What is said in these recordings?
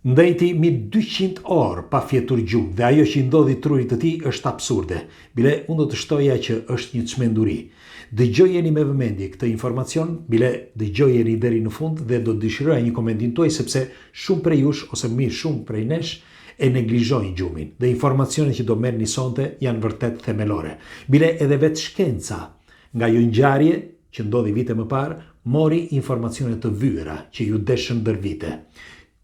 Ndejti mbi 200 orë pa fjetur gjumë dhe ajo që i ndodhi trurit të tij është absurde. Bile unë do të shtoja që është një çmenduri. Dëgjojeni me vëmendje këtë informacion, bile dëgjojeni deri në fund dhe do dëshiroja një komentin tuaj sepse shumë prej jush ose mirë shumë prej nesh e neglizhojnë gjumin dhe informacionet që do merrni sonte janë vërtet themelore. Bile edhe vetë shkenca nga ajo ngjarje që ndodhi vite më parë mori informacione të vyera që iu deshën ndër vite.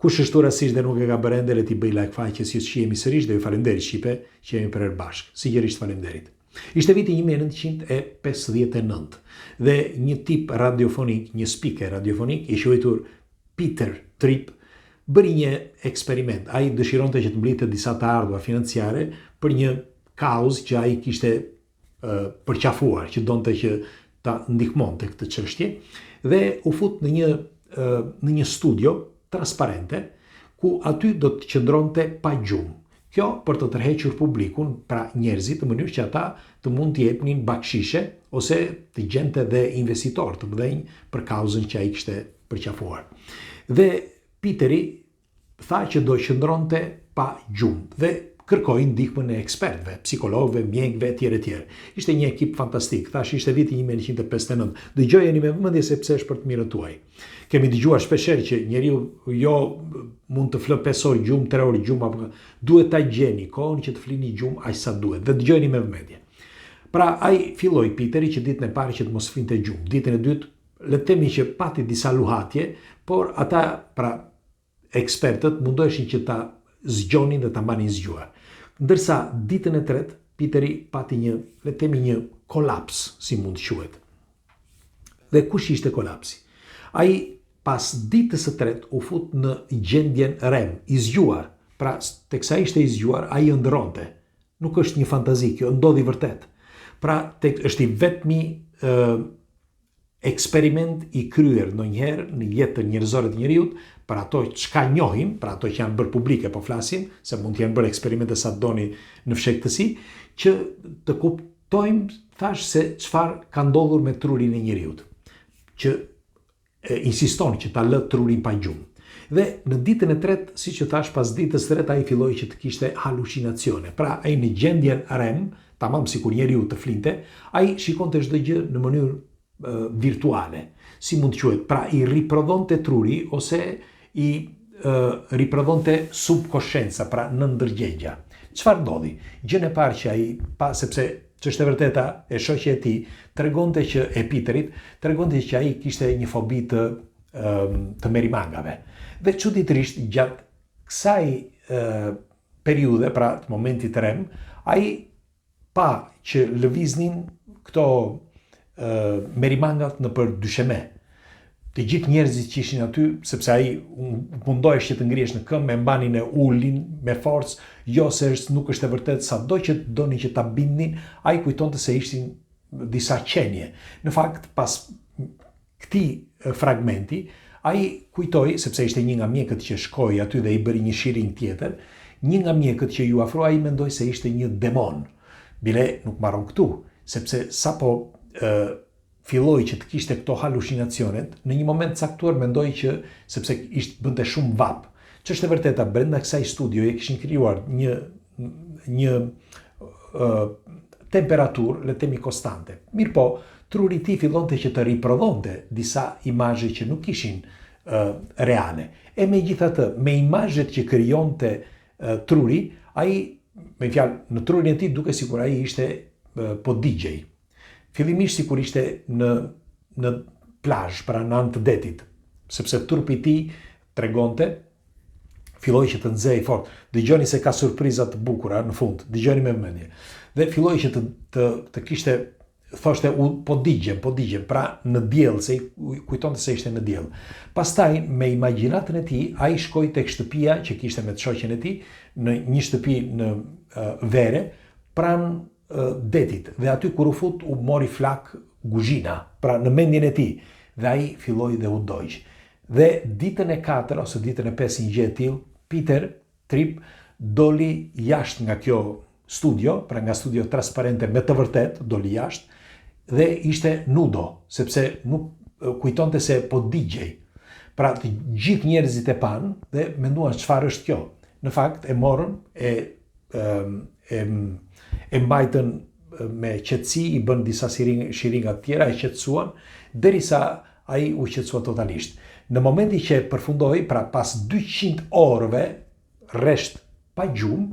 Kush është rastësisht dhe nuk e ka bërë ende le t'i bëjë like faqes që të shihemi sërish dhe ju faleminderit shqipe që jemi përherë bashkë. Sinqerisht faleminderit. Ishte viti 1959 dhe një tip radiofonik, një speaker radiofonik i quajtur Peter Tripp bëri një eksperiment. Ai dëshironte që të mblidhte disa të ardhura financiare për një kauzë që ai kishte përqafuar, që donte që ta ndihmonte këtë çështje dhe u fut në një në një studio transparente ku aty do të qëndronte pa gjumë. Kjo për të tërhequr publikun, pra njerëzit, në mënyrë që ata të mund të jepnin bakshishe ose të gjente dhe investitorë të mëdhenj për kauzën që ai kishte përqafuar. Dhe Peteri tha që do qëndronte pa gjumë dhe kërkoi ndihmën e ekspertëve, psikologëve, mjekëve etj etj. Ishte një ekip fantastik, thash ishte viti 1959. Dëgjojeni me vëmendje sepse është për të mirën tuaj. Kemi dëgjuar shpeshherë që njeriu jo mund të flë 5 orë gjumë, 3 orë gjumë apo duhet ta gjeni kohën që të flini gjumë aq sa duhet dhe dëgjojeni me vëmendje. Pra ai filloi Peteri që ditën e parë që të mos flinte gjumë. Ditën e dytë le të themi që pati disa luhatje, por ata pra ekspertët mundoheshin që ta zgjonin dhe ta mbanin zgjuar. Ndërsa ditën e tretë Peteri pati një, le të themi një kolaps, si mund të quhet. Dhe kush ishte kolapsi? Ai pas ditës së tretë u fut në gjendjen REM, i zgjuar. Pra, teksa ishte i zgjuar, ai ëndërronte. Nuk është një fantazi kjo, ndodhi vërtet. Pra, tek është i vetmi ë eksperiment i kryer ndonjëherë në jetën njerëzore të njeriut, për ato çka njohim, për ato që janë bërë publike po flasim, se mund të jenë bërë eksperimente sa të doni në fshehtësi, që të kuptojmë thash se çfarë ka ndodhur me trurin e njeriut, që e insiston që ta lë trurin pa gjumë. Dhe në ditën e tretë, siç ju thash, pas ditës së tretë ai filloi që të kishte halucinacione. Pra, ai në gjendjen REM, tamam sikur njeriu të flinte, ai shikonte çdo gjë në mënyrë virtuale. Si mund të quhet? Pra, i riprodhonte truri ose i riprodhonte subkoshenca, pra nënndërgjegja. Çfarë ndodhi? Gjënë e parë që ai pa, sepse ç'është e vërteta, e shoqja e tij tregonte që e Peterit, tregonte që ai kishte një fobi të të merimangave. Dhe çuditërisht gjatë kësaj periudhe, pra të momentit REM, ai pa që lëviznin këto merimangat nëpër dysheme. Të gjithë njerëzit që ishin aty, sepse ai mundohesh që të ngrihesh në këmbë, e mbanin e ulnin me forcë, jo se është, nuk është e vërtetë, sado që donin që ta bindnin, ai kujtonte se ishin disa qenie. Në fakt, pas këtij fragmenti, ai kujtoi, sepse ishte një nga mjekët që shkoi aty dhe i bëri një shiringë tjetër, një nga mjekët që iu afrua ai mendoi se ishte një demon. Bile nuk mbaron këtu, sepse sapo ë filloi që të kishte këto halucinacionet, në një moment të caktuar mendoi që sepse ishte bënte shumë vapë. Ç'është e vërteta, brenda kësaj studioje kishin krijuar një një ë temperaturë, le të themi konstante. Mirëpo, truri i tij fillonte që të riprodhonte disa imazhe që nuk ishin ë reale. E megjithatë, me imazhet që krijonte truri, ai, me fjalë, në trurin e tij dukej sikur ai ishte po digjej. Fillimisht sikur ishte në në plazh, pra në anë të detit, sepse trupi i tij tregonte filloi që të nxehej fort. Dëgjoni se ka surpriza të bukura në fund. Dëgjoni me vëmendje. Dhe filloi që të të të kishte thoshte u po digjem, po digjem, pra në diell, se i kujtonte se ishte në diell. Pastaj me imagjinatën e tij, ai shkoi tek shtëpia që kishte me të shoqen e tij, në një shtëpi në uh, vere, pranë uh, detit dhe aty kur u fut u mori flakë guzhina, pra në mendjen e tij dhe ai filloi dhe u dogj. Dhe ditën e katër ose ditën e pesë një gjë e tillë, Peter Tripp doli jashtë nga kjo studio, pra nga studio transparente me të vërtetë doli jashtë dhe ishte nudo, sepse nuk kujtonte se po digjej. Pra të gjithë njerëzit e panë dhe menduan çfarë është kjo. Në fakt e morën e e e, e mbajtën me qetësi, i bënë disa shiringa të tjera, e qetësuan derisa ai u qetësua totalisht. Në momentin që përfundoi, pra pas 200 orëve rresht pa gjumë,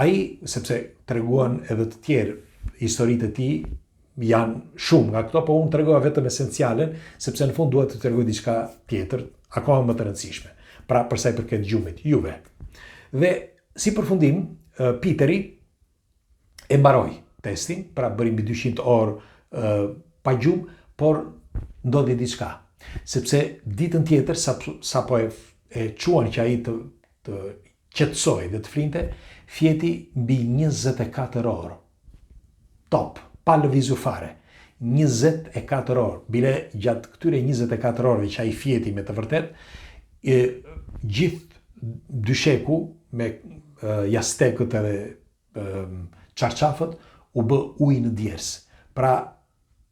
ai sepse treguan edhe të tjerë historitë e tij, janë shumë nga këto, po unë tregova vetëm esencialen, sepse në fund dua të tregoj diçka tjetër, akoma më të rëndësishme. Pra, për sa i përket gjumit, juve. Dhe si përfundim, Peteri e mbaroi testin, pra bëri mbi 200 orë pa gjumë, por ndodhi diçka. Sepse ditën tjetër, sapo e, e çuan që ai të, të qetësohej dhe të flinte, fjeti mbi 24 orë. Top, pa lëvizur fare. 24 orë. Bile gjatë këtyre 24 orëve që ai fjeti me të vërtetë, e, gjithë dysheku me jastekët edhe çarçafët u bë ujë në djersë. Pra,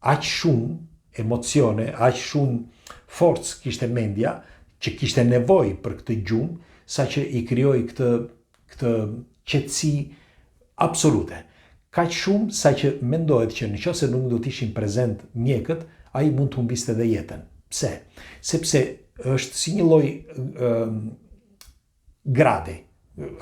aq shumë emocione, aq shumë forcë kishte mendja që kishte nevojë për këtë gjumë, saqë i krijoi këtë këtë qetësi absolute. Kaq shumë saqë mendohet që në qoftë se nuk do të ishin prezent mjekët, ai mund të humbiste dhe jetën. Pse? Sepse është si një lloj gradi,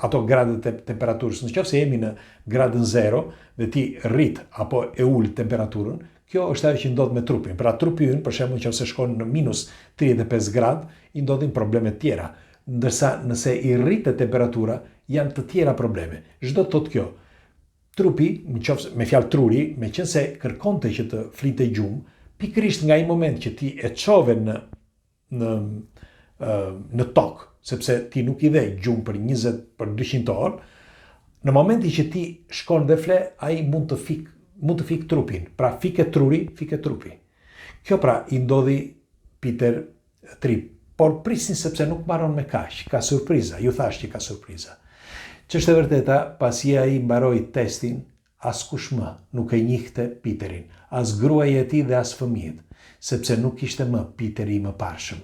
ato gradet e temperaturës. Në qoftë se jemi në gradën 0 dhe ti rrit apo e ul temperaturën, kjo është ajo që ndodh me trupin. Pra trupi ynë, për shembull, në qoftë se shkon në minus 35 gradë, i ndodhin probleme të tjera. Ndërsa nëse i rritet temperatura, janë të tjera probleme. Ç'do të thotë kjo? Trupi, në qoftë me fjalë truri, meqenëse kërkonte që të flinte gjumë, pikërisht nga ai moment që ti e çove në në në tokë, sepse ti nuk i dhe gjumë për 20 për 200 orë, në momentin që ti shkon dhe fle, ai mund të fik mund të fik trupin. Pra fike truri, fike trupi. Kjo pra i ndodhi Peter Tripp, por prisni sepse nuk mbaron me kaq, ka surpriza, ju thashë që ka surpriza. Ç'është e vërteta, pasi ai mbaroi testin, Askush më nuk e njihte Piterin, as gruaja e tij dhe as fëmijët, sepse nuk ishte më Piteri i mëparshëm.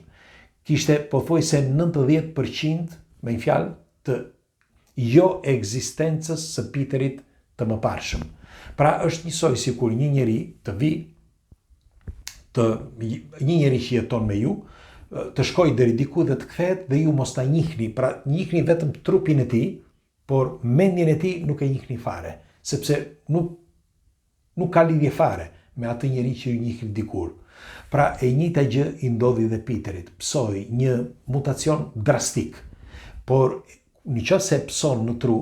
Kishte pothuajse 90 për qind, me një fjalë, të joekzistencës së Piterit të mëparshëm. Pra është njësoj sikur një njeri të vijë të një njeri që jeton me ju, të shkojë deri diku dhe të kthehet dhe ju mos ta njihni, pra njihni vetëm trupin e tij, por mendjen e tij nuk e njihni fare, sepse nuk nuk ka lidhje fare me atë njeri që ju njihni dikur. Pra e njëjta gjë i ndodhi dhe Piterit, pësoi një mutacion drastik. Por në qoftë se e pëson në tru,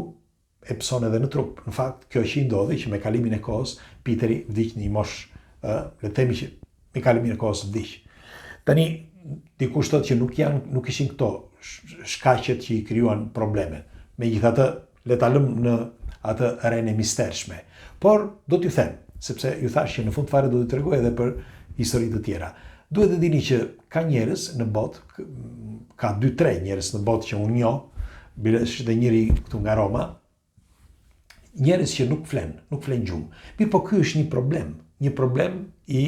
e pëson edhe në trup. Në fakt, kjo që i ndodhi që me kalimin e kohës Piteri vdiq në një moshë, ë, le të themi që me kalimin e kohës vdiq. Tani dikush thotë që nuk janë nuk ishin këto shkaqet që i krijuan probleme. Megjithatë, le ta lëmë në atë renë e mistershme. Por do t'ju them, sepse ju thashë që në fund fare do t'ju tregoj edhe për histori të tjera. Duhet të dini që ka njerëz në botë, ka 2-3 njerëz në botë që unë njoh, bile është dhe njëri këtu nga Roma, njerëz që nuk flen, nuk flen gjumë. Mirëpo ky është një problem, një problem i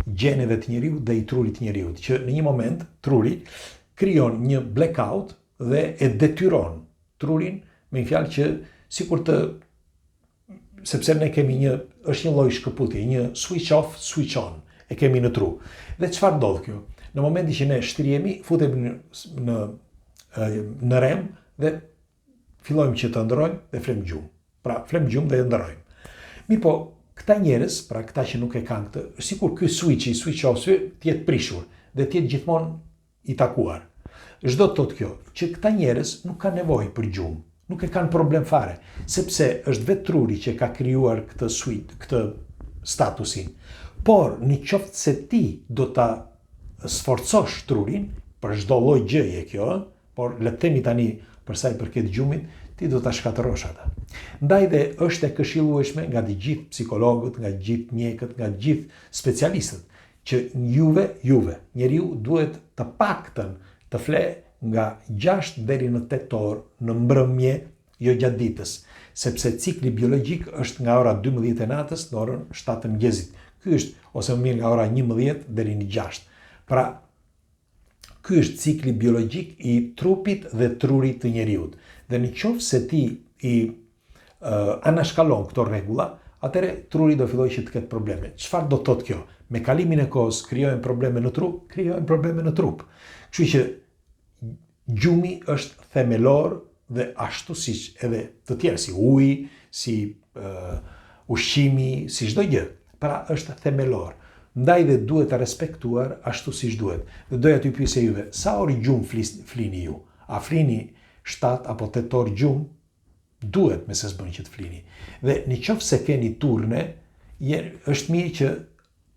gjeneve të njeriut dhe i trurit të njeriut, që në një moment truri krijon një blackout dhe e detyron trurin me një fjalë që sikur të sepse ne kemi një është një lloj shkëputje, një switch off, switch on, e kemi në tru. Dhe çfarë ndodh kjo? Në momentin që ne shtrihemi, futemi në në në REM dhe fillojmë që të ëndërrojmë dhe flemë gjumë. Pra, flemë gjumë dhe ëndërrojmë. Mirëpo, këta njerëz, pra këta që nuk e kanë këtë, sikur ky switch-i, switch off, të jetë prishur dhe të jetë gjithmonë i takuar. Ç'do të thotë kjo? Që këta njerëz nuk kanë nevojë për gjumë, nuk e kanë problem fare, sepse është vetë truri që ka krijuar këtë switch, këtë statusin. Por, në qoftë se ti do ta sforcosh trurin, për çdo lloj gjëje kjo, Por le të themi tani për sa i përket gjumit, ti do ta shkatërrosh atë. Ndaj dhe është e këshillueshme nga të gjithë psikologët, nga të gjithë mjekët, nga të gjithë specialistët që juve, juve, njeriu duhet të paktën të fle nga 6 deri në 8 orë në mbrëmje, jo gjatë ditës, sepse cikli biologjik është nga ora 12 e natës në orën 7 të mëngjesit. Ky është ose më mirë nga ora 11 deri në 6. Pra. Ky është cikli biologjik i trupit dhe trurit të njeriut. Dhe në qoftë se ti i uh, anashkalon këto rregulla, atëherë truri do fillojë që të ketë probleme. Çfarë do të thotë kjo? Me kalimin e kohës krijohen probleme në trup, krijohen probleme në trup. Kështu që gjumi është themelor dhe ashtu siç edhe të tjerë si uji, si uh, ushqimi, si çdo gjë. Pra është themelor. Ndaj dhe duhet respektuar ashtu siç duhet. Dhe doja t'ju pyesja juve, sa orë gjumë flini ju? A flini 7 apo 8 orë gjumë? Duhet me se s'bën që të flini. Dhe në qoftë se keni turne, je, është mirë që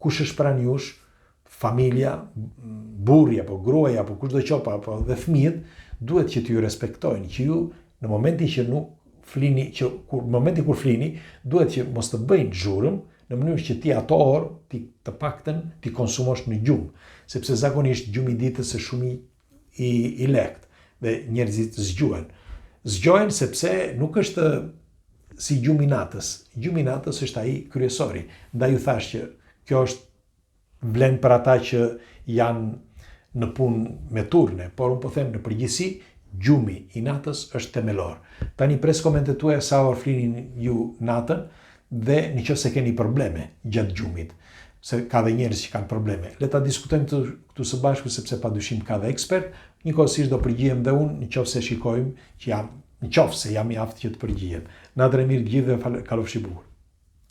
kush është pranë jush, familja, burri apo gruaja apo kushdo qoftë apo dhe fëmijët, duhet që t'ju respektojnë, që ju në momentin që nuk flini, që kur në momentin kur flini, duhet që mos të bëjnë zhurmë, në mënyrë që ti ato orë ti të paktën t'i konsumosh në gjumë, sepse zakonisht gjumi i ditës është shumë i i, i lehtë dhe njerëzit zgjohen. Zgjohen sepse nuk është si gjumi i natës. Gjumi i natës është ai kryesori. Ndaj ju thashë që kjo është vlen për ata që janë në punë me turne, por unë po them në përgjithësi, gjumi i natës është themelor. Tani pres komentet tuaja sa orë flini ju natën dhe në qoftë se keni probleme gjatë gjumit, se ka dhe njerëz që kanë probleme. Le ta diskutojmë këtu, këtu së bashku sepse padyshim ka dhe ekspert, njëkohësisht do përgjigjem dhe unë në qoftë se shikojmë që jam, në qoftë se jam i aftë që të përgjigjem. Natën e mirë të gjithëve, kalofshi bukur.